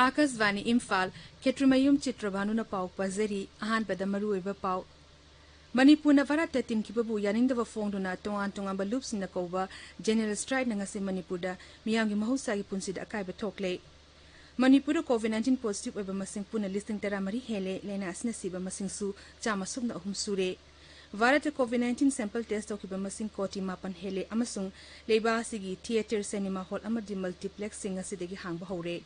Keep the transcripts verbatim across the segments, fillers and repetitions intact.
ꯑꯥꯀꯥꯁꯕꯥꯅꯤ ꯏꯝꯐꯥꯜ, ꯈꯦꯇ꯭ꯔꯤꯃꯌꯨꯝ ꯆꯤꯇ꯭ꯔꯚꯥꯅꯨꯅ ꯄꯥꯎ ꯄꯥꯖꯔꯤ꯫ ꯑꯍꯥꯟꯕꯗ ꯃꯔꯨꯑꯣꯏꯕ ꯄꯥꯎ꯫ ꯃꯅꯤꯄꯨꯔꯅ ꯚꯥꯔꯠꯇ ꯇꯤꯟꯈꯤꯕꯕꯨ ꯌꯥꯅꯤꯡꯗꯕ ꯐꯣꯡꯗꯨꯅ ꯇꯣꯉꯥꯟ ꯇꯣꯉꯥꯟꯕ ꯂꯨꯞꯁꯤꯡꯅ ꯀꯧꯕ ꯖꯦꯅꯔꯦꯜ ꯁ꯭ꯇ꯭ꯔꯥꯏꯛꯅ ꯉꯁꯤ ꯃꯅꯤꯄꯨꯔꯗ ꯃꯤꯌꯥꯝꯒꯤ ꯃꯍꯧꯁꯥꯒꯤ ꯄꯨꯟꯁꯤꯗ ꯑꯀꯥꯏꯕ ꯊꯣꯛꯂꯦ꯫ ꯃꯅꯤꯄꯨꯔꯗ ꯀꯣꯚꯤꯗ ꯅꯥꯏꯟꯇꯤꯟ ꯄꯣꯖꯤꯇꯤꯚ ꯑꯣꯏꯕ ꯃꯁꯤꯡ ꯄꯨꯟꯅ ꯂꯤꯁꯤꯡ ꯇꯔꯥꯃꯔꯤ ꯍꯦꯜꯂꯦ꯫ ꯂꯥꯏꯅꯥ ꯑꯁꯤꯅ ꯁꯤꯕ ꯃꯁꯤꯡꯁꯨ ꯆꯥꯝꯃ ꯁꯨꯞꯅ ꯑꯍꯨꯝ ꯁꯨꯔꯦ꯫ ꯚꯥꯔꯠꯇ ꯀꯣꯚꯤꯗ ꯅꯥꯏꯟꯇꯤꯟ ꯁꯦꯝꯄꯜ ꯇꯦꯁ ꯇꯧꯈꯤꯕ ꯃꯁꯤꯡ ꯀꯣꯇꯤ ꯃꯥꯄꯟ ꯍꯦꯜꯂꯦ ꯑꯃꯁꯨꯡ ꯂꯩꯕꯥꯛ ꯑꯁꯤꯒꯤ ꯊꯤꯌꯦꯇꯔ, ꯁꯤꯅꯦꯃꯥ ꯍꯣꯜ ꯑꯃꯗꯤ ꯃꯜꯇꯤꯄ꯭ꯂꯦꯛꯁꯁꯤꯡ ꯉꯁꯤꯗꯒꯤ ꯍꯥꯡꯕ ꯍꯧꯔꯦ꯫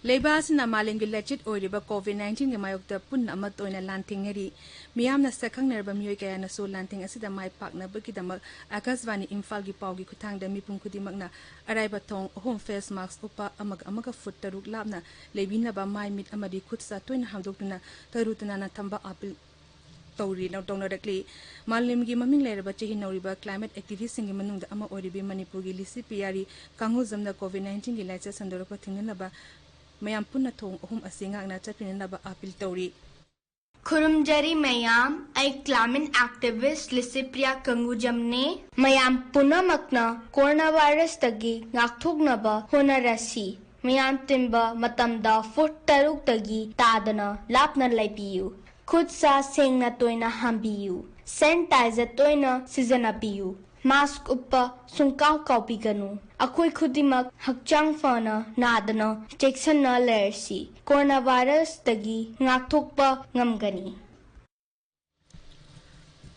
ꯂꯩꯕꯥꯛ ꯑꯁꯤꯅ ꯃꯥꯂꯦꯝꯒꯤ ꯂꯥꯏꯆꯠ ꯑꯣꯏꯔꯤꯕ ꯀꯣꯚꯤꯗ ꯅꯥꯏꯟꯇꯤꯟꯒꯤ ꯃꯥꯌꯣꯛꯇ ꯄꯨꯟꯅ ꯑꯃꯠꯇ ꯑꯣꯏꯅ ꯂꯥꯟꯊꯦꯡꯅꯔꯤ꯫ ꯃꯤꯌꯥꯝꯅ ꯁꯛꯈꯪꯅꯔꯕ ꯃꯤꯑꯣꯏ ꯀꯌꯥꯅꯁꯨ ꯂꯥꯟꯊꯦꯡ ꯑꯁꯤꯗ ꯃꯥꯏ ꯄꯥꯛꯅꯕꯒꯤꯗꯃꯛ ꯑꯥꯀꯥꯁꯕꯥꯅꯤ ꯏꯝꯐꯥꯜꯒꯤ ꯄꯥꯎꯒꯤ ꯈꯨꯠꯊꯥꯡꯗ ꯃꯤꯄꯨꯝ ꯈꯨꯗꯤꯡꯃꯛꯅ ꯑꯔꯥꯏꯕ ꯊꯣꯡ ꯑꯍꯨꯝ, ꯐꯦꯁ ꯃꯥꯁꯛ ꯎꯞꯄ, ꯑꯃꯒ ꯑꯃꯒ ꯐꯨꯠ ꯇꯔꯨꯛ ꯂꯥꯞꯅ ꯂꯩꯕꯤꯅꯕ, ꯃꯥꯏ, ꯃꯤꯠ ꯑꯃꯗꯤ ꯈꯨꯠ ꯁꯥ ꯇꯣꯏꯅ ꯍꯥꯝꯗꯣꯛꯇꯨꯅ ꯇꯔꯨ ꯇꯅꯥꯟꯅ ꯊꯝꯕ ꯑꯥꯄꯤꯜ ꯇꯧꯔꯤ, ꯇꯧꯅꯔꯛꯂꯤ꯫ ꯃꯥꯂꯦꯝꯒꯤ ꯃꯃꯤꯡ ꯂꯩꯔꯕ ꯆꯍꯤ ꯅꯧꯔꯤꯕ ꯀ꯭ꯂꯥꯏꯃꯦꯠ ꯑꯦꯛꯇꯤꯚꯤꯁꯁꯤꯡꯒꯤ ꯃꯅꯨꯡꯗ ꯑꯃ ꯑꯣꯏꯔꯤꯕꯤ ꯃꯅꯤꯄꯨꯔꯒꯤ ꯂꯤꯁꯤ ꯄ꯭ꯔꯤꯌꯥꯔꯤ ꯀꯥꯡꯉꯨꯖꯝꯅ ꯀꯣꯚꯤꯗ ꯅꯥꯏꯟꯇꯤꯟꯒꯤ ꯂꯥꯏꯆꯠ ꯁꯟꯗꯣꯔꯛꯄ ꯊꯤꯡꯅꯅꯕ ꯃꯌꯥꯝ ꯄꯨꯟꯅ ꯊꯣꯡ ꯑꯍꯨꯝ ꯑꯁꯤ ꯉꯥꯛꯅ ꯆꯠꯃꯤꯟꯅꯅꯕ ꯑꯥꯄꯤꯜ ꯇꯧꯔꯤ꯫ ꯈꯨꯔꯨꯝꯖꯔꯤ ꯃꯌꯥꯝ, ꯑꯩ ꯀ꯭ꯂꯥꯏꯃꯦꯠ ꯑꯦꯛꯇꯤꯚꯤꯁ ꯂꯤꯁꯤꯄ꯭ꯔꯤꯌꯥ ꯀꯪꯒꯨꯖꯝꯅꯦ꯫ ꯃꯌꯥꯝ ꯄꯨꯝꯅꯃꯛꯅ ꯀꯣꯔꯣꯅꯥ ꯚꯥꯏꯔꯁꯇꯒꯤ ꯉꯥꯛꯊꯣꯛꯅꯕ ꯍꯣꯠꯅꯔꯁꯤ꯫ ꯃꯌꯥꯝ ꯇꯤꯟꯕ ꯃꯇꯝꯗ ꯐꯨꯠ ꯇꯔꯨꯛꯇꯒꯤ ꯇꯥꯗꯅ ꯂꯥꯞꯅ ꯂꯩꯕꯤꯌꯨ꯫ ꯈꯨꯠ ꯁꯥ ꯁꯦꯡꯅ ꯇꯣꯏꯅ ꯍꯥꯝꯕꯤꯌꯨ꯫ ꯁꯦꯅꯤꯇꯥꯏꯖꯔ ꯇꯣꯏꯅ ꯁꯤꯖꯤꯟꯅꯕꯤꯌꯨ꯫ ꯃꯥꯁꯛ ꯎꯞꯄ ꯁꯨꯡꯀꯥꯎ ꯀꯥꯎꯕꯤꯒꯅꯨ꯫ ꯑꯩꯈꯣꯏ ꯈꯨꯗꯤꯡꯃꯛ ꯍꯛꯆꯥꯡ ꯐꯅ ꯅꯥꯗꯅ ꯆꯦꯛꯁꯤꯟꯅ ꯂꯩꯔꯁꯤ꯫ ꯀꯣꯔꯣꯅꯥ ꯚꯥꯏꯔꯁꯇꯒꯤ ꯉꯥꯛꯊꯣꯛꯄ ꯉꯝꯒꯅꯤ꯫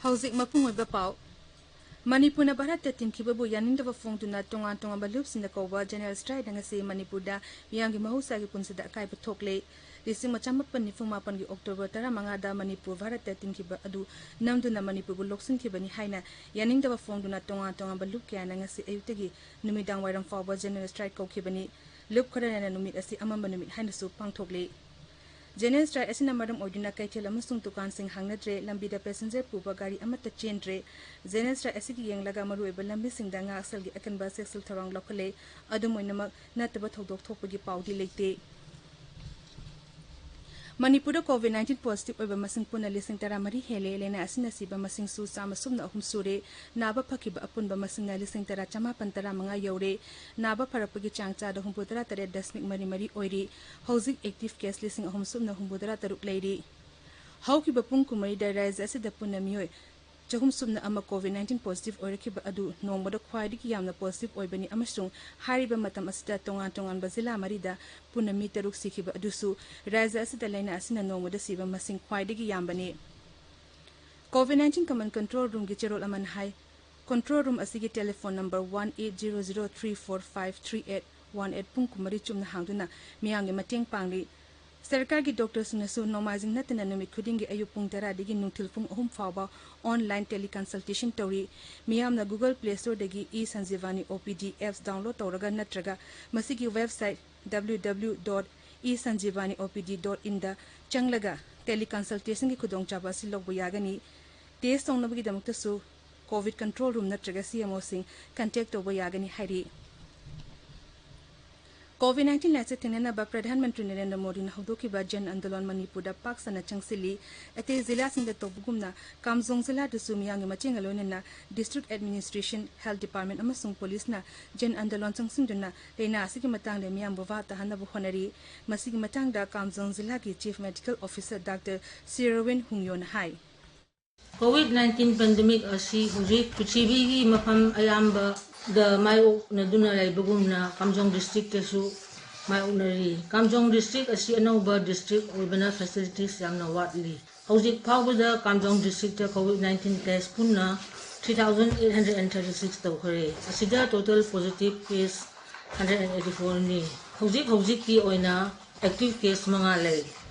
ꯍꯧꯖꯤꯛ ꯃꯄꯨꯡ ꯑꯣꯏꯕ ꯄꯥꯎ꯫ ꯃꯅꯤꯄꯨꯔꯅ ꯚꯥꯔꯠꯇ ꯇꯤꯟꯈꯤꯕꯕꯨ ꯌꯥꯅꯤꯡꯗꯕ ꯐꯣꯡꯗꯨꯅ ꯇꯣꯉꯥꯟ ꯇꯣꯉꯥꯟꯕ ꯂꯨꯞꯁꯤꯡꯅ ꯀꯧꯕ ꯖꯦꯅꯔꯦꯜ ꯁ꯭ꯇ꯭ꯔꯥꯏꯛꯅ ꯉꯁꯤ ꯃꯅꯤꯄꯨꯔꯗ ꯃꯤꯌꯥꯝꯒꯤ ꯃꯍꯧꯁꯥꯒꯤ ꯄꯨꯟꯁꯤꯗ ꯑꯀꯥꯏꯕ ꯊꯣꯛꯂꯦ꯫ ꯂꯤꯁꯤꯡ ꯑꯃ ꯆꯥꯃꯥꯄꯟ ꯅꯤꯐꯨ ꯃꯥꯄꯟꯒꯤ ꯑꯣꯛꯇꯣꯕꯔ ꯇꯔꯥꯃꯉꯥꯗ ꯃꯅꯤꯄꯨꯔ ꯚꯥꯔꯠꯇ ꯇꯤꯟꯈꯤꯕ ꯑꯗꯨ ꯅꯝꯗꯨꯅ ꯃꯅꯤꯄꯨꯔꯕꯨ ꯂꯧꯁꯤꯟꯈꯤꯕꯅꯤ ꯍꯥꯏꯅ ꯌꯥꯅꯤꯡꯗꯕ ꯐꯣꯡꯗꯨꯅ ꯇꯣꯉꯥꯟ ꯇꯣꯉꯥꯟꯕ ꯂꯨꯞ ꯀꯌꯥꯅ ꯉꯁꯤ ꯑꯌꯨꯛꯇꯒꯤ ꯅꯨꯃꯤꯗꯥꯡ ꯋꯥꯏꯔꯝ ꯐꯥꯎꯕ ꯖꯦꯅꯔꯦꯜ ꯁ꯭ꯇ꯭ꯔꯥꯏꯛ ꯀꯧꯈꯤꯕꯅꯤ꯫ ꯂꯨꯞ ꯈꯔꯅ ꯅꯨꯃꯤꯠ ꯑꯁꯤ ꯑꯃꯝꯕ ꯅꯨꯃꯤꯠ ꯍꯥꯏꯅꯁꯨ ꯄꯥꯡꯊꯣꯛꯂꯤ꯫ ꯖꯦꯅꯔꯦꯜ ꯁ꯭ꯇ꯭ꯔꯥꯏꯛ ꯑꯁꯤꯅ ꯃꯔꯝ ꯑꯣꯏꯗꯨꯅ ꯀꯩꯊꯦꯜ ꯑꯃꯁꯨꯡ ꯗꯨꯀꯥꯟꯁꯤꯡ ꯍꯥꯡꯅꯗ꯭ꯔꯦ, ꯂꯝꯕꯤꯗ ꯄꯦꯁꯦꯟꯖꯔ ꯄꯨꯕ ꯒꯥꯔꯤ ꯑꯃꯠꯇ ꯆꯦꯟꯗ꯭ꯔꯦ꯫ ꯖꯦꯅꯔꯦꯜ ꯁ꯭ꯇ꯭ꯔꯥꯏꯛ ꯑꯁꯤꯒꯤ ꯌꯦꯡꯂꯒ ꯃꯔꯨꯑꯣꯏꯕ ꯂꯝꯕꯤꯁꯤꯡꯗ ꯉꯥꯛꯁꯦꯜꯒꯤ ꯑꯀꯟꯕ ꯆꯦꯛꯁꯤꯜ ꯊꯧꯔꯥꯡ ꯂꯧꯈꯠꯂꯦ꯫ ꯑꯗꯨꯝ ꯑꯣꯏꯅꯃꯛ, ꯅꯠꯇꯕ ꯊꯧꯗꯣꯛ ꯊꯣꯛꯄꯒꯤ ꯄꯥꯎꯗꯤ ꯂꯩꯇꯦ꯫ ꯃꯅꯤꯄꯨꯔꯗ COVID nineteen positive ꯑꯣꯏꯕ ꯃꯁꯤꯡ ꯄꯨꯟꯅ ꯂꯤꯁꯤꯡ ꯇꯔꯥꯃꯔꯤ ꯍꯦꯜꯂꯦ꯫ ꯂꯥꯏꯅꯥ ꯑꯁꯤꯅ ꯁꯤꯕ ꯃꯁꯤꯡꯁꯨ ꯆꯥꯝꯃ ꯁꯨꯞꯅ ꯑꯍꯨꯝ ꯁꯨꯔꯦ꯫ ꯅꯥꯕ ꯐꯈꯤꯕ ꯑꯄꯨꯟꯕ ꯃꯁꯤꯡꯅ ꯂꯤꯁꯤꯡ ꯇꯔꯥ ꯆꯃꯥꯄꯟ ꯇꯔꯥꯃꯉꯥ ꯌꯧꯔꯦ꯫ ꯅꯥꯕ ꯐꯔꯛꯄꯒꯤ ꯆꯥꯡ ꯆꯥꯗ ꯍꯨꯝꯐꯨꯇꯔꯥ ꯇꯔꯦꯠ ꯗꯁꯃꯤꯛ ꯃꯔꯤ ꯃꯔꯤ ꯑꯣꯏꯔꯤ꯫ ꯍꯧꯖꯤꯛ active case ꯂꯤꯁꯤꯡ ꯑꯍꯨꯝ ꯁꯨꯞꯅ ꯍꯨꯝꯐꯨꯇꯔꯥ ꯇꯔꯨꯛ ꯂꯩꯔꯤ꯫ ꯍꯧꯈꯤꯕ ꯄꯨꯡ ꯀꯨꯟꯃꯔꯤꯗ ꯔꯥꯖ꯭ꯌ ꯑꯁꯤꯗ ꯄꯨꯟꯅ ꯃꯤꯑꯣꯏ ꯆꯍꯨꯝ ꯁꯨꯞꯅ ꯑꯃ COVID nineteen positive ꯑꯣꯏꯔꯛꯈꯤꯕ ꯑꯗꯨ ꯅꯣꯡꯃꯗ ꯈ꯭ꯋꯥꯏꯗꯒꯤ ꯌꯥꯝꯅ positive ꯑꯣꯏꯕꯅꯤ ꯑꯃꯁꯨꯡ ꯍꯥꯏꯔꯤꯕ ꯃꯇꯝ ꯑꯁꯤꯗ ꯇꯣꯉꯥꯟ ꯇꯣꯉꯥꯟꯕ ꯖꯤꯂꯥ ꯃꯔꯤꯗ ꯄꯨꯟꯅ ꯃꯤ ꯇꯔꯨꯛ ꯁꯤꯈꯤꯕ ꯑꯗꯨꯁꯨ ꯔꯥꯖ꯭ꯌ ꯑꯁꯤꯗ ꯂꯥꯏꯅꯥ ꯑꯁꯤꯅ ꯅꯣꯡꯃꯗ ꯁꯤꯕ ꯃꯁꯤꯡ ꯈ꯭ꯋꯥꯏꯗꯒꯤ ꯌꯥꯝꯕꯅꯤ꯫ COVID nineteen Command Control Roomꯒꯤ ꯆꯦꯔꯣꯜ ꯑꯃꯅ ꯍꯥꯏ, control room ꯑꯁꯤꯒꯤ telephone number one eight zero zero three four five three eight one eight ꯄꯨꯡ ꯀꯨꯟꯃꯔꯤ ꯆꯨꯞꯅ ꯍꯥꯡꯗꯨꯅ ꯃꯤꯌꯥꯝꯒꯤ ꯃꯇꯦꯡ ꯄꯥꯡꯂꯤ꯫ ꯁꯔꯀꯥꯔꯒꯤ ꯗꯣꯛꯇꯔꯁꯤꯡꯅꯁꯨ ꯅꯣꯡꯃꯥꯏꯖꯤꯡ ꯅꯠꯇꯅ ꯅꯨꯃꯤꯠ ꯈꯨꯗꯤꯡꯒꯤ ꯑꯌꯨꯛ ꯄꯨꯡ ꯇꯔꯥꯗꯒꯤ ꯅꯨꯡꯊꯤꯜ ꯄꯨꯡ ꯑꯍꯨꯝ ꯐꯥꯎꯕ online teleconsultation ꯇꯧꯔꯤ꯫ ꯃꯤꯌꯥꯝꯅ Google Play Storeꯗꯒꯤ eSanjeevani OPD apps download ꯇꯧꯔꯒ ꯅꯠꯇ꯭ꯔꯒ ꯃꯁꯤꯒꯤ website W W W dot e sanjeevani O P D dot inꯗ ꯆꯪꯂꯒ teleconsultationꯒꯤ ꯈꯨꯗꯣꯡꯆꯥꯕ ꯑꯁꯤ ꯂꯧꯕ ꯌꯥꯒꯅꯤ꯫ Test ꯇꯧꯅꯕꯒꯤꯗꯃꯛꯇꯁꯨ COVID control room ꯅꯠꯇ꯭ꯔꯒ CMOꯁꯤꯡ contact ꯇꯧꯕ ꯌꯥꯒꯅꯤ ꯍꯥꯏꯔꯤ꯫ COVID nineteen ꯂꯥꯏꯆꯠ ꯊꯦꯡꯅꯅꯕ ꯄ꯭ꯔꯙꯥꯟ ꯃꯟꯇ꯭ꯔꯤ ꯅꯔꯦꯟꯗ꯭ꯔ ꯃꯣꯗꯤꯅ ꯍꯧꯗꯣꯛꯈꯤꯕ ꯖꯟ ꯑꯟꯗꯣꯂꯟ ꯃꯅꯤꯄꯨꯔꯗ ꯄꯥꯛ ꯁꯟꯅ ꯆꯪꯁꯤꯜꯂꯤ꯫ ꯑꯇꯩ ꯖꯤꯂꯥꯁꯤꯡꯗ ꯇꯧꯕꯒꯨꯝꯅ ꯀꯥꯝꯖꯣꯡ ꯖꯤꯂꯥꯗꯁꯨ ꯃꯤꯌꯥꯝꯒꯤ ꯃꯇꯦꯡꯒ ꯂꯣꯏꯅꯅ district administration, health department ꯑꯃꯁꯨꯡ ꯄꯨꯂꯤꯁꯅ ꯖꯟ ꯑꯟꯗꯣꯂꯟ ꯆꯪꯁꯤꯟꯗꯨꯅ ꯂꯥꯏꯅꯥ ꯑꯁꯤꯒꯤ ꯃꯇꯥꯡꯗ ꯃꯤꯌꯥꯝꯕꯨ ꯚꯥꯞ ꯇꯥꯍꯟꯅꯕ ꯍꯣꯠꯅꯔꯤ꯫ ꯃꯁꯤꯒꯤ ꯃꯇꯥꯡꯗ ꯀꯥꯝꯖꯣꯡ ꯖꯤꯂꯥꯒꯤ Chief Medical Officer Doctor ꯁꯤꯔꯣꯋꯤꯟ ꯍꯨꯡꯌꯣꯅ ꯍꯥꯏ꯫ COVID nineteen pandemic ꯑꯁꯤ ꯍꯧꯖꯤꯛ ꯄ꯭ꯔꯤꯊꯤꯕꯤꯒꯤ ꯃꯐꯝ ꯑꯌꯥꯝꯕꯗ ꯃꯥꯌꯣꯛꯅꯗꯨꯅ ꯂꯩꯕꯒꯨꯝꯅ ꯀꯥꯝꯖꯣꯡ districtꯇꯁꯨ ꯃꯥꯌꯣꯛꯅꯔꯤ꯫ ꯀꯥꯝꯖꯣꯡ district ꯑꯁꯤ ꯑꯅꯧꯕ district ꯑꯣꯏꯕꯅ facilities ꯌꯥꯝꯅ ꯋꯥꯠꯂꯤ꯫ ꯍꯧꯖꯤꯛ ꯐꯥꯎꯕꯗ ꯀꯥꯝꯖꯣꯡ districtꯇ COVID nineteen test ꯄꯨꯟꯅ three thousand eight hundred and thirty six ꯇꯧꯈ꯭ꯔꯦ꯫ ꯑꯁꯤꯗ total positive case hundred and eighty fourꯅꯤ꯫ ꯍꯧꯖꯤꯛ ꯍꯧꯖꯤꯛꯀꯤ ꯑꯣꯏꯅ active case ꯃꯉꯥ ꯂꯩ꯫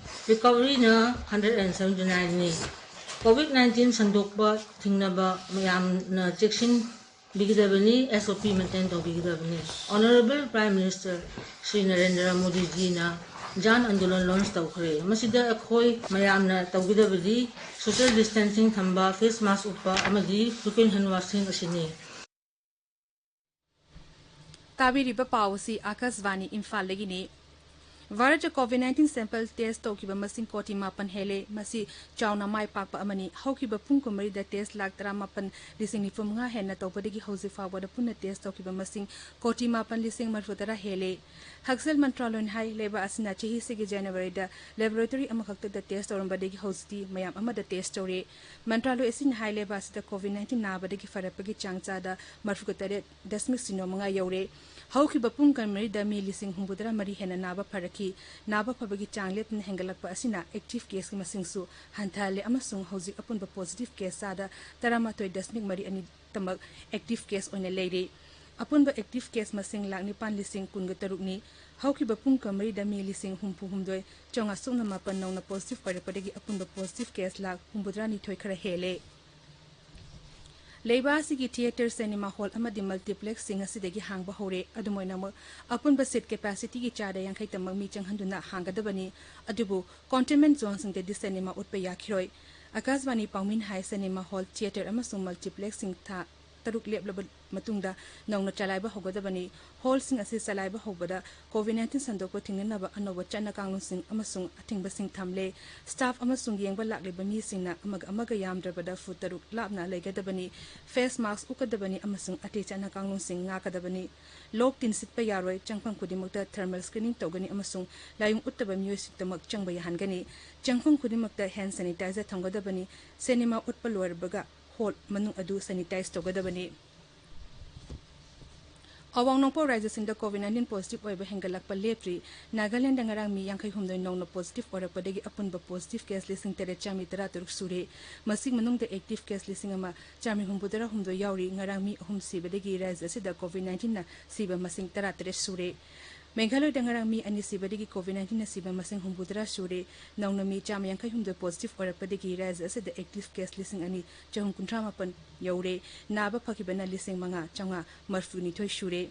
Recoveryꯅ hundred and seventy nineꯅꯤ꯫ COVID nineteen ꯁꯟꯗꯣꯛꯄ ꯊꯤꯡꯅꯕ ꯃꯌꯥꯝꯅ ꯆꯦꯛꯁꯤꯟꯕꯤꯒꯗꯕꯅꯤ, SOP maintain ꯇꯧꯕꯤꯒꯗꯕꯅꯤ꯫ Honourable Prime Minister Shri Narendra ꯃꯣꯗꯤꯖꯤꯅ ꯖꯥꯟ ꯑꯟꯗꯣꯂꯟ launch ꯇꯧꯈ꯭ꯔꯦ꯫ ꯃꯁꯤꯗ ꯑꯩꯈꯣꯏ ꯃꯌꯥꯝꯅ ꯇꯧꯒꯗꯕꯗꯤ social distancing ꯊꯝꯕ, face mask ꯎꯞꯄ ꯑꯃꯗꯤ frequent hand washing ꯑꯁꯤꯅꯤ꯫ ꯇꯥꯕꯤꯔꯤꯕ ꯄꯥꯎ ꯑꯁꯤ ꯑꯥꯀꯥꯁꯕꯥꯅꯤ ꯏꯝꯐꯥꯜꯗꯒꯤꯅꯤ꯫ ꯚꯥꯔꯠꯇ ꯀꯣꯚꯤꯗ ꯅꯥꯏꯟꯇꯤꯟ ꯁꯦꯝꯄꯜ ꯇꯦꯁ ꯇꯧꯈꯤꯕ ꯃꯁꯤꯡ ꯀꯣꯇꯤ ꯃꯥꯄꯟ ꯍꯦꯜꯂꯦ꯫ ꯃꯁꯤ ꯆꯥꯎꯅ ꯃꯥꯏ ꯄꯥꯛꯄ ꯑꯃꯅꯤ꯫ ꯍꯧꯈꯤꯕ ꯄꯨꯡ ꯀꯨꯟꯃꯔꯤꯗ ꯇꯦꯁ ꯂꯥꯈ ꯇꯔꯥꯃꯥꯄꯟ ꯂꯤꯁꯤꯡ ꯅꯤꯐꯨ ꯃꯉꯥ ꯍꯦꯟꯅ ꯇꯧꯕꯗꯒꯤ ꯍꯧꯖꯤꯛ ꯐꯥꯎꯕꯗ ꯄꯨꯟꯅ ꯇꯦꯁ ꯇꯧꯈꯤꯕ ꯃꯁꯤꯡ ꯀꯣꯇꯤ ꯃꯥꯄꯟ ꯂꯤꯁꯤꯡ ꯃꯔꯤꯐꯨ ꯇꯔꯥ ꯍꯦꯜꯂꯦ꯫ ꯍꯛꯁꯦꯜ ꯃꯟꯇ꯭ꯔꯥꯂꯣꯏꯅ ꯍꯥꯏ, ꯂꯩꯕꯥꯛ ꯑꯁꯤꯅ ꯆꯍꯤꯁꯤꯒꯤ ꯖꯅꯋꯥꯔꯤꯗ ꯂꯦꯕꯣꯔꯦꯇꯣꯔꯤ ꯑꯃꯈꯛꯇꯗ ꯇꯦꯁ ꯇꯧꯔꯝꯕꯗꯒꯤ ꯍꯧꯖꯤꯛꯇꯤ ꯃꯌꯥꯝ ꯑꯃꯗ ꯇꯦꯁ ꯇꯧꯔꯦ꯫ ꯃꯟꯇ꯭ꯔꯥꯂꯣꯏ ꯑꯁꯤꯅ ꯍꯥꯏ, ꯂꯩꯕꯥꯛ ꯑꯁꯤꯗ ꯀꯣꯚꯤꯗ ꯅꯥꯏꯟꯇꯤꯟ ꯅꯥꯕꯗꯒꯤ ꯐꯔꯛꯄꯒꯤ ꯆꯥꯡ ꯆꯥꯗ ꯃꯔꯤꯐꯨꯒ ꯇꯔꯦꯠ ꯗꯁꯃꯤꯛ ꯁꯤꯅꯣ ꯃꯉꯥ ꯌꯧꯔꯦ꯫ ꯍꯧꯈꯤꯕ ꯄꯨꯡ ꯀꯨꯟꯃꯔꯤꯗ ꯃꯤ ꯂꯤꯁꯤꯡ ꯍꯨꯝꯐꯨꯇꯔꯥ ꯃꯔꯤ ꯍꯦꯟꯅ ꯅꯥꯕ ꯐꯔꯛꯈꯤ꯫ ꯅꯥꯕ ꯐꯕꯒꯤ ꯆꯥꯡ ꯂꯦꯞꯇꯅ ꯍꯦꯟꯒꯠꯂꯛꯄ ꯑꯁꯤꯅ ꯑꯦꯛꯇꯤꯚ ꯀꯦꯁꯀꯤ ꯃꯁꯤꯡꯁꯨ ꯍꯟꯊꯍꯜꯂꯦ ꯑꯃꯁꯨꯡ ꯍꯧꯖꯤꯛ ꯑꯄꯨꯟꯕ ꯄꯣꯖꯤꯇꯤꯚ ꯀꯦꯁ ꯆꯥꯗ ꯇꯔꯥꯃꯥꯊꯣꯏ ꯗꯁꯃꯤꯛ ꯃꯔꯤ ꯑꯅꯤ ꯇꯃꯛ ꯑꯦꯛꯇꯤꯚ ꯀꯦꯁ ꯑꯣꯏꯅ ꯂꯩꯔꯤ꯫ ꯑꯄꯨꯟꯕ ꯑꯦꯛꯇꯤꯚ ꯀꯦꯁ ꯃꯁꯤꯡ ꯂꯥꯈ ꯅꯤꯄꯥꯟ ꯂꯤꯁꯤꯡ ꯀꯨꯟꯒ ꯇꯔꯨꯛꯅꯤ꯫ ꯍꯧꯈꯤꯕ ꯄꯨꯡ ꯀꯨꯟꯃꯔꯤꯗ ꯃꯤ ꯂꯤꯁꯤꯡ ꯍꯨꯝꯐꯨ ꯍꯨꯝꯗꯣꯏ ꯆꯥꯝꯃꯉꯥ ꯁꯨꯞꯅ ꯃꯥꯄꯟ ꯅꯧꯅ ꯄꯣꯖꯤꯇꯤꯚ ꯑꯣꯏꯔꯛꯄꯗꯒꯤ ꯑꯄꯨꯟꯕ ꯄꯣꯖꯤꯇꯤꯚ ꯀꯦꯁ ꯂꯥꯈ ꯍꯨꯝꯐꯨꯇꯔꯥꯅꯤꯊꯣꯏ ꯈꯔ ꯍꯦꯜꯂꯦ꯫ ꯂꯩꯕꯥꯛ ꯑꯁꯤꯒꯤ ꯊꯤꯌꯦꯇꯔ, ꯁꯤꯅꯦꯃꯥ ꯍꯣꯜ ꯑꯃꯗꯤ ꯃꯜꯇꯤꯄ꯭ꯂꯦꯛꯁꯁꯤꯡ ꯉꯁꯤꯗꯒꯤ ꯍꯥꯡꯕ ꯍꯧꯔꯦ꯫ ꯑꯗꯨꯝ ꯑꯣꯏꯅꯃꯛ, ꯑꯄꯨꯟꯕ ꯁꯤꯠ ꯀꯦꯄꯥꯁꯤꯇꯤꯒꯤ ꯆꯥꯗ ꯌꯥꯡꯈꯩꯇꯃꯛ ꯃꯤ ꯆꯪꯍꯟꯗꯨꯅ ꯍꯥꯡꯒꯗꯕꯅꯤ꯫ ꯑꯗꯨꯕꯨ ꯀꯣꯟꯇꯦꯟꯃꯦꯟ ꯖꯣꯟꯁꯤꯡꯗꯗꯤ ꯁꯤꯅꯦꯃꯥ ꯎꯠꯄ ꯌꯥꯈꯤꯔꯣꯏ꯫ ꯑꯀꯥꯁꯕꯥꯅꯤ ꯄꯥꯎꯃꯤꯅ ꯍꯥꯏ, ꯁꯤꯅꯦꯃꯥ ꯍꯣꯜ, ꯊꯤꯌꯦꯇꯔ ꯑꯃꯁꯨꯡ ꯃꯜꯇꯤꯄ꯭ꯂꯦꯛꯁꯁꯤꯡ ꯊꯥ ꯇꯔꯨꯛ ꯂꯦꯞꯂꯕ ꯃꯇꯨꯡꯗ ꯅꯧꯅ ꯆꯂꯥꯏꯕ ꯍꯧꯒꯗꯕꯅꯤ꯫ ꯍꯣꯜꯁꯤꯡ ꯑꯁꯤ ꯆꯂꯥꯏꯕ ꯍꯧꯕꯗ ꯀꯣꯚꯤꯗ ꯅꯥꯏꯟꯇꯤꯟ ꯁꯟꯗꯣꯛꯄ ꯊꯤꯡꯅꯅꯕ ꯑꯅꯧꯕ ꯆꯠꯅ ꯀꯥꯡꯂꯣꯟꯁꯤꯡ ꯑꯃꯁꯨꯡ ꯑꯊꯤꯡꯕꯁꯤꯡ ꯊꯝꯂꯦ꯫ ꯁ꯭ꯇꯥꯐ ꯑꯃꯁꯨꯡ ꯌꯦꯡꯕ ꯂꯥꯛꯂꯤꯕ ꯃꯤꯁꯤꯡꯅ ꯑꯃꯒ ꯑꯃꯒ ꯌꯥꯝꯗ꯭ꯔꯕꯗ ꯐꯨꯠ ꯇꯔꯨꯛ ꯂꯥꯞꯅ ꯂꯩꯒꯗꯕꯅꯤ꯫ ꯐꯦꯁ ꯃꯥꯁꯛ ꯎꯞꯀꯗꯕꯅꯤ ꯑꯃꯁꯨꯡ ꯑꯇꯩ ꯆꯠꯅ ꯀꯥꯡꯂꯣꯟꯁꯤꯡ ꯉꯥꯛꯀꯗꯕꯅꯤ꯫ ꯂꯣꯛ ꯇꯤꯟ ꯁꯤꯠꯄ ꯌꯥꯔꯣꯏ꯫ ꯆꯪꯐꯝ ꯈꯨꯗꯤꯡꯃꯛꯇ ꯊꯔꯃꯦꯜ ꯁ꯭ꯀ꯭ꯔꯤꯅꯤꯡ ꯇꯧꯒꯅꯤ ꯑꯃꯁꯨꯡ ꯂꯥꯏꯑꯣꯡ ꯎꯠꯇꯕ ꯃꯤꯑꯣꯏꯁꯤꯡꯗꯃꯛ ꯆꯪꯕ ꯌꯥꯍꯟꯒꯅꯤ꯫ ꯆꯪꯐꯝ ꯈꯨꯗꯤꯡꯃꯛꯇ ꯍꯦꯟ ꯁꯦꯅꯤꯇꯥꯏꯖꯔ ꯊꯝꯒꯗꯕꯅꯤ꯫ ꯁꯤꯅꯦꯃꯥ ꯎꯠꯄ ꯂꯣꯏꯔꯕꯒ ꯍꯣꯜ ꯃꯅꯨꯡ ꯑꯗꯨ ꯁꯦꯅꯤꯇꯥꯏꯖ ꯇꯧꯒꯗꯕꯅꯤ꯫ ꯑꯋꯥꯡ ꯅꯣꯡꯄꯣꯛ ꯔꯥꯖ꯭ꯌꯁꯤꯡꯗ ꯀꯣꯚꯤꯗ ꯅꯥꯏꯟꯇꯤꯟ ꯄꯣꯖꯤꯇꯤꯚ ꯑꯣꯏꯕ ꯍꯦꯟꯒꯠꯂꯛꯄ ꯂꯦꯞꯇ꯭ꯔꯤ꯫ ꯅꯥꯒꯥꯂꯦꯟꯗ ꯉꯔꯥꯡ ꯃꯤ ꯌꯥꯡꯈꯩ ꯍꯨꯝꯗꯣꯏ ꯅꯧꯅ ꯄꯣꯖꯤꯇꯤꯚ ꯑꯣꯏꯔꯛꯄꯗꯒꯤ ꯑꯄꯨꯟꯕ ꯄꯣꯖꯤꯇꯤꯚ ꯀꯦꯁ ꯂꯤꯁꯤꯡ ꯇꯔꯦꯠ ꯆꯥꯝꯃꯔꯤ ꯇꯔꯥ ꯇꯔꯨꯛ ꯁꯨꯔꯦ꯫ ꯃꯁꯤꯒꯤ ꯃꯅꯨꯡꯗ ꯑꯦꯛꯇꯤꯚ ꯀꯦꯁ ꯂꯤꯁꯤꯡ ꯑꯃ ꯆꯥꯝꯃꯔꯤ ꯍꯨꯝꯐꯨꯇꯔꯥ ꯍꯨꯝꯗꯣꯏ ꯌꯥꯎꯔꯤ꯫ ꯉꯔꯥꯡ ꯃꯤ ꯑꯍꯨꯝ ꯁꯤꯕꯗꯒꯤ ꯔꯥꯖ꯭ꯌ ꯑꯁꯤꯗ ꯀꯣꯚꯤꯗ ꯅꯥꯏꯟꯇꯤꯟꯅ ꯁꯤꯕ ꯃꯁꯤꯡ ꯇꯔꯥ ꯇꯔꯦꯠ ꯁꯨꯔꯦ꯫ ꯃꯦꯘꯥꯂꯌꯗ ꯉꯔꯥꯡ ꯃꯤ ꯑꯅꯤ ꯁꯤꯕꯗꯒꯤ ꯀꯣꯚꯤꯗ ꯅꯥꯏꯟꯇꯤꯟꯅ ꯁꯤꯕ ꯃꯁꯤꯡ ꯍꯨꯝꯐꯨꯇꯔꯥ ꯁꯨꯔꯦ꯫ ꯅꯧꯅ ꯃꯤ ꯆꯥꯝꯃ ꯌꯥꯡꯈꯩ ꯍꯨꯝꯗꯣꯏ ꯄꯣꯖꯤꯇꯤꯚ ꯑꯣꯏꯔꯛꯄꯗꯒꯤ ꯔꯥꯖ꯭ꯌ ꯑꯁꯤꯗ ꯑꯦꯛꯇꯤꯚ ꯀꯦꯁ ꯂꯤꯁꯤꯡ ꯑꯅꯤ ꯆꯍꯨꯝ ꯀꯨꯟꯊ꯭ꯔꯥ ꯃꯥꯄꯟ ꯌꯧꯔꯦ꯫ ꯅꯥꯕ ꯐꯈꯤꯕꯅ ꯂꯤꯁꯤꯡ ꯃꯉꯥ ꯆꯥꯝꯃꯉꯥ ꯃꯔꯤꯐꯨꯅꯤꯊꯣꯏ ꯁꯨꯔꯦ꯫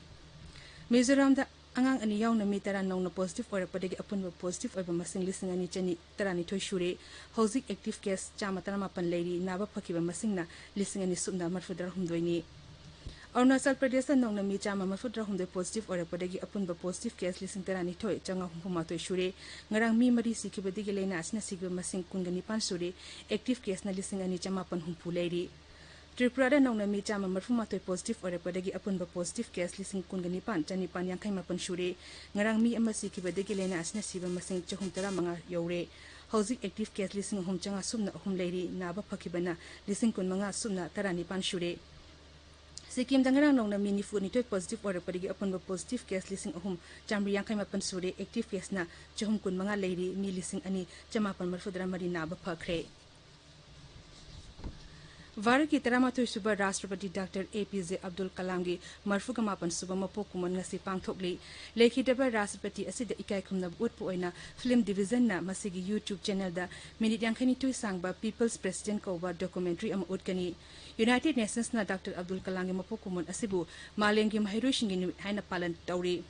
ꯃꯤꯖꯣꯔꯥꯝꯗ ꯑꯉꯥꯡ ꯑꯅꯤ ꯌꯥꯎꯅ ꯃꯤ ꯇꯔꯥ ꯅꯧꯅ ꯄꯣꯖꯤꯇꯤꯚ ꯑꯣꯏꯔꯛꯄꯗꯒꯤ ꯑꯄꯨꯟꯕ ꯄꯣꯖꯤꯇꯤꯚ ꯑꯣꯏꯕ ꯃꯁꯤꯡ ꯂꯤꯁꯤꯡ ꯑꯅꯤ ꯆꯅꯤ ꯇꯔꯥꯅꯤꯊꯣꯏ ꯁꯨꯔꯦ꯫ ꯍꯧꯖꯤꯛ ꯑꯦꯛꯇꯤꯚ ꯀꯦꯁ ꯆꯥꯝꯃ ꯇꯔꯥꯃꯥꯄꯟ ꯂꯩꯔꯤ꯫ ꯅꯥꯕ ꯐꯈꯤꯕ ꯃꯁꯤꯡꯅ ꯂꯤꯁꯤꯡ ꯑꯅꯤ ꯁꯨꯞꯅ ꯃꯔꯤꯐꯨꯇꯔꯥ ꯍꯨꯝꯗꯣꯏꯅꯤ꯫ ꯑꯔꯨꯅꯥꯆꯜ ꯄ꯭ꯔꯗꯦꯁꯇ ꯅꯧꯅ ꯃꯤ ꯆꯥꯝꯃ ꯃꯔꯤꯐꯨꯇꯔꯥ ꯍꯨꯝꯗꯣꯏ positive ꯑꯣꯏꯔꯛꯄꯗꯒꯤ ꯑꯄꯨꯟꯕ positive case ꯂꯤꯁꯤꯡ ꯇꯔꯥꯅꯤꯊꯣꯏ ꯆꯥꯝꯃꯉꯥ ꯍꯨꯝꯐꯨ ꯃꯥꯊꯣꯏ ꯁꯨꯔꯦ꯫ ꯉꯔꯥꯡ ꯃꯤ ꯃꯔꯤ ꯁꯤꯈꯤꯕꯗꯒꯤ ꯂꯥꯏꯅꯥ ꯑꯁꯤꯅ ꯁꯤꯈꯤꯕ ꯃꯁꯤꯡ ꯀꯨꯟꯒ ꯅꯤꯄꯥꯟ ꯁꯨꯔꯦ꯫ Active caseꯅ ꯂꯤꯁꯤꯡ ꯑꯅꯤ ꯆꯥꯃꯥꯄꯟ ꯍꯨꯝꯐꯨ ꯂꯩꯔꯤ꯫ ꯇ꯭ꯔꯤꯄꯨꯔꯥꯗ ꯅꯧꯅ ꯃꯤ ꯆꯥꯝꯃ ꯃꯔꯤꯐꯨ ꯃꯥꯊꯣꯏ positive ꯑꯣꯏꯔꯛꯄꯗꯒꯤ ꯑꯄꯨꯟꯕ positive case ꯂꯤꯁꯤꯡ ꯀꯨꯟꯒ ꯅꯤꯄꯥꯟ ꯆꯥꯅꯤꯄꯥꯟ ꯌꯥꯡꯈꯩ ꯃꯥꯄꯟ ꯁꯨꯔꯦ꯫ ꯉꯔꯥꯡ ꯃꯤ ꯑꯃ ꯁꯤꯈꯤꯕꯗꯒꯤ ꯂꯥꯏꯅꯥ ꯑꯁꯤꯅ ꯁꯤꯕ ꯃꯁꯤꯡ ꯆꯍꯨꯝ ꯇꯔꯥꯃꯉꯥ ꯌꯧꯔꯦ꯫ ꯍꯧꯖꯤꯛ active case ꯂꯤꯁꯤꯡ ꯑꯍꯨꯝ ꯆꯥꯝꯃꯉꯥ ꯁꯨꯞꯅ ꯑꯍꯨꯝ ꯂꯩꯔꯤ꯫ ꯅꯥꯕ ꯐꯈꯤꯕꯅ ꯂꯤꯁꯤꯡ ꯀꯨꯟꯃꯉꯥ ꯁꯨꯞꯅ ꯇꯔꯥꯅꯤꯄꯥꯟ ꯁꯨꯔꯦ꯫ ꯁꯤꯛꯀꯤꯝꯗ ꯉꯔꯥꯡ ꯅꯧꯅ ꯃꯤ ꯅꯤꯐꯨꯅꯤꯊꯣꯏ positive ꯑꯣꯏꯔꯛꯄꯗꯒꯤ ꯑꯄꯨꯟꯕ positive case ꯂꯤꯁꯤꯡ ꯑꯍꯨꯝ ꯆꯥꯃꯔꯤ ꯌꯥꯡꯈꯩ ꯃꯥꯄꯟ ꯁꯨꯔꯦ꯫ Active caseꯅ ꯆꯍꯨꯝ ꯀꯨꯟꯃꯉꯥ ꯂꯩꯔꯤ꯫ ꯃꯤ ꯂꯤꯁꯤꯡ ꯑꯅꯤ ꯆꯥꯃꯥꯄꯟ ꯃꯔꯤꯐꯨꯇꯔꯥ ꯃꯔꯤ ꯅꯥꯕ ꯐꯈ꯭ꯔꯦ꯫ ꯚꯥꯔꯠꯀꯤ ꯇꯔꯥꯃꯥꯊꯣꯏ ꯁꯨꯕ ꯔꯥꯁꯇ꯭ꯔꯄꯇꯤ ꯗꯥꯛꯇꯔ ꯑꯦ ꯄꯤ ꯖꯦ ꯑꯕꯗꯨꯜ ꯀꯂꯥꯝꯒꯤ ꯃꯔꯤꯐꯨꯒ ꯃꯥꯄꯟ ꯁꯨꯕ ꯃꯄꯣꯛ ꯀꯨꯝꯑꯣꯟ ꯉꯁꯤ ꯄꯥꯡꯊꯣꯛꯂꯤ꯫ ꯂꯩꯈꯤꯗ꯭ꯔꯕ ꯔꯥꯁꯇ꯭ꯔꯄꯇꯤ ꯑꯁꯤꯗ ꯏꯀꯥꯏ ꯈꯨꯝꯅꯕ ꯎꯠꯄ ꯑꯣꯏꯅ film divisionꯅ ꯃꯁꯤꯒꯤ YouTube channelꯗ minute ꯌꯥꯡꯈꯩꯅꯤꯊꯣꯏ ꯁꯥꯡꯕ People's President ꯀꯧꯕ documentary ꯑꯃ ꯎꯠꯀꯅꯤ꯫ United Nationsꯅ ꯗꯥꯛꯇꯔ ꯑꯕꯗꯨꯜ ꯀꯂꯥꯝꯒꯤ ꯃꯄꯣꯛ ꯀꯨꯝꯑꯣꯟ ꯑꯁꯤꯕꯨ ꯃꯥꯂꯦꯝꯒꯤ ꯃꯍꯩꯔꯣꯏꯁꯤꯡꯒꯤ ꯅꯨꯃꯤꯠ ꯍꯥꯏꯅ ꯄꯥꯂꯟ ꯇꯧꯔꯤ꯫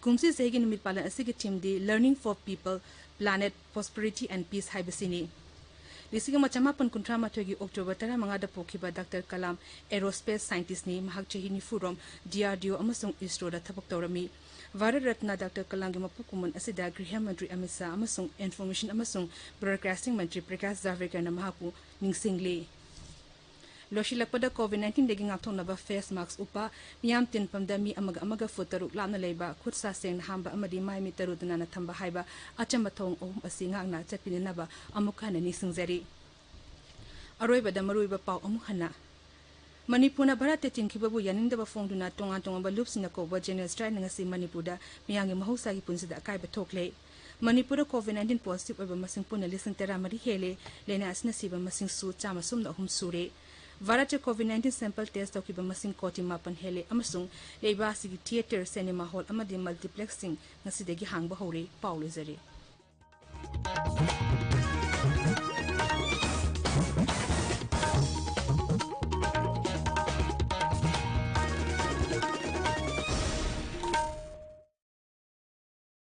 ꯀꯨꯝꯁꯤ ꯆꯍꯤꯒꯤ ꯅꯨꯃꯤꯠ ꯄꯥꯂꯟ ꯑꯁꯤꯒꯤ themeꯗꯤ Learning for People, Planet, Prosperity and Peace ꯍꯥꯏꯕꯁꯤꯅꯤ꯫ ꯂꯤꯁꯤꯡ ꯑꯃ ꯆꯥꯃꯥꯄꯟ ꯀꯨꯟꯊ꯭ꯔꯥ ꯃꯥꯊꯣꯏꯒꯤ October ꯇꯔꯥꯃꯉꯥꯗ ꯄꯣꯛꯈꯤꯕ ꯗꯥꯛꯇꯔ ꯀꯂꯥꯝ aerospace scientistꯅꯤ꯫ ꯃꯍꯥꯛ ꯆꯍꯤ ꯅꯤꯐꯨꯔꯣꯝ D R D O ꯑꯃꯁꯨꯡ ISROꯗ ꯊꯕꯛ ꯇꯧꯔꯝꯃꯤ꯫ ꯚꯥꯔꯠ ꯔꯠꯅ ꯗꯥꯛꯇꯔ ꯀꯂꯥꯝꯒꯤ ꯃꯄꯣꯛ ꯀꯨꯝꯑꯣꯟ ꯑꯁꯤꯗ ꯒ꯭ꯔꯤꯍ ꯃꯟꯇ꯭ꯔꯤ ꯑꯃꯤꯠ ꯁꯥꯍ ꯑꯃꯁꯨꯡ Information ꯑꯃꯁꯨꯡ Broadcasting ꯃꯟꯇ꯭ꯔꯤ ꯄ꯭ꯔꯀꯥꯁ ꯖꯥꯚ꯭ꯔꯦꯀꯔꯅ ꯃꯍꯥꯛꯄꯨ ꯅꯤꯡꯁꯤꯡꯂꯤ꯫ ꯂꯣꯏꯁꯤꯜꯂꯛꯄꯗ COVID nineteenꯗꯒꯤ ꯉꯥꯛꯊꯣꯛꯅꯕ face mask ꯎꯞꯄ, ꯃꯤꯌꯥꯝ ꯇꯤꯟꯐꯝꯗ ꯃꯤ ꯑꯃꯒ ꯑꯃꯒ foot ꯇꯔꯨꯛ ꯂꯥꯞꯅ ꯂꯩꯕ, ꯈꯨꯠ ꯁꯥ ꯁꯦꯡꯅ ꯍꯥꯝꯕ ꯑꯃꯗꯤ ꯃꯥꯏ ꯃꯤꯠ ꯇꯔꯨ ꯇꯅꯥꯟꯅ ꯊꯝꯕ ꯍꯥꯏꯕ ꯑꯆꯝꯕ ꯊꯧꯑꯣꯡ ꯑꯍꯨꯝ ꯑꯁꯤ ꯉꯥꯛꯅ ꯆꯠꯄꯤꯅꯅꯕ ꯑꯃꯨꯛ ꯍꯟꯅ ꯅꯤꯡꯁꯤꯡꯖꯔꯤ꯫ ꯑꯔꯣꯏꯕꯗ ꯃꯔꯨꯑꯣꯏꯕ ꯄꯥꯎ ꯑꯃꯨꯛ ꯍꯟꯅ꯫ ꯃꯅꯤꯄꯨꯔꯅ ꯚꯥꯔꯠꯇ ꯆꯤꯡꯈꯤꯕꯕꯨ ꯌꯥꯅꯤꯡꯗꯕ ꯐꯣꯡꯗꯨꯅ ꯇꯣꯉꯥꯟ ꯇꯣꯉꯥꯟꯕ ꯂꯨꯞꯁꯤꯡꯅ ꯀꯧꯕ general strikeꯅ ꯉꯁꯤ ꯃꯅꯤꯄꯨꯔꯗ ꯃꯤꯌꯥꯝꯒꯤ ꯃꯍꯧꯁꯥꯒꯤ ꯄꯨꯟꯁꯤꯗ ꯑꯀꯥꯏꯕ ꯊꯣꯛꯂꯦ꯫ ꯃꯅꯤꯄꯨꯔꯗ COVID nineteen positive ꯑꯣꯏꯕ ꯃꯁꯤꯡ ꯄꯨꯟꯅ ꯂꯤꯁꯤꯡ ꯇꯔꯥꯃꯔꯤ ꯍꯦꯜꯂꯦ꯫ ꯂꯥꯏꯅꯥ ꯑꯁꯤꯅ ꯁꯤꯕ ꯃꯁꯤꯡꯁꯨ ꯆꯥꯝꯃ ꯁꯨꯞꯅ ꯑꯍꯨꯝ ꯁꯨꯔꯦ꯫ ꯚꯥꯔꯠꯇ COVID nineteen sample test ꯇꯧꯈꯤꯕ ꯃꯁꯤꯡ ꯀꯣꯇꯤ ꯃꯥꯄꯟ ꯍꯦꯜꯂꯦ ꯑꯃꯁꯨꯡ ꯂꯩꯕꯥꯛ ꯑꯁꯤꯒꯤ theatre, cinema hall ꯑꯃꯗꯤ multiplexꯁꯤꯡ ꯉꯁꯤꯗꯒꯤ ꯍꯥꯡꯕ ꯍꯧꯔꯦ꯫ ꯄꯥꯎ ꯂꯣꯏꯖꯔꯦ꯫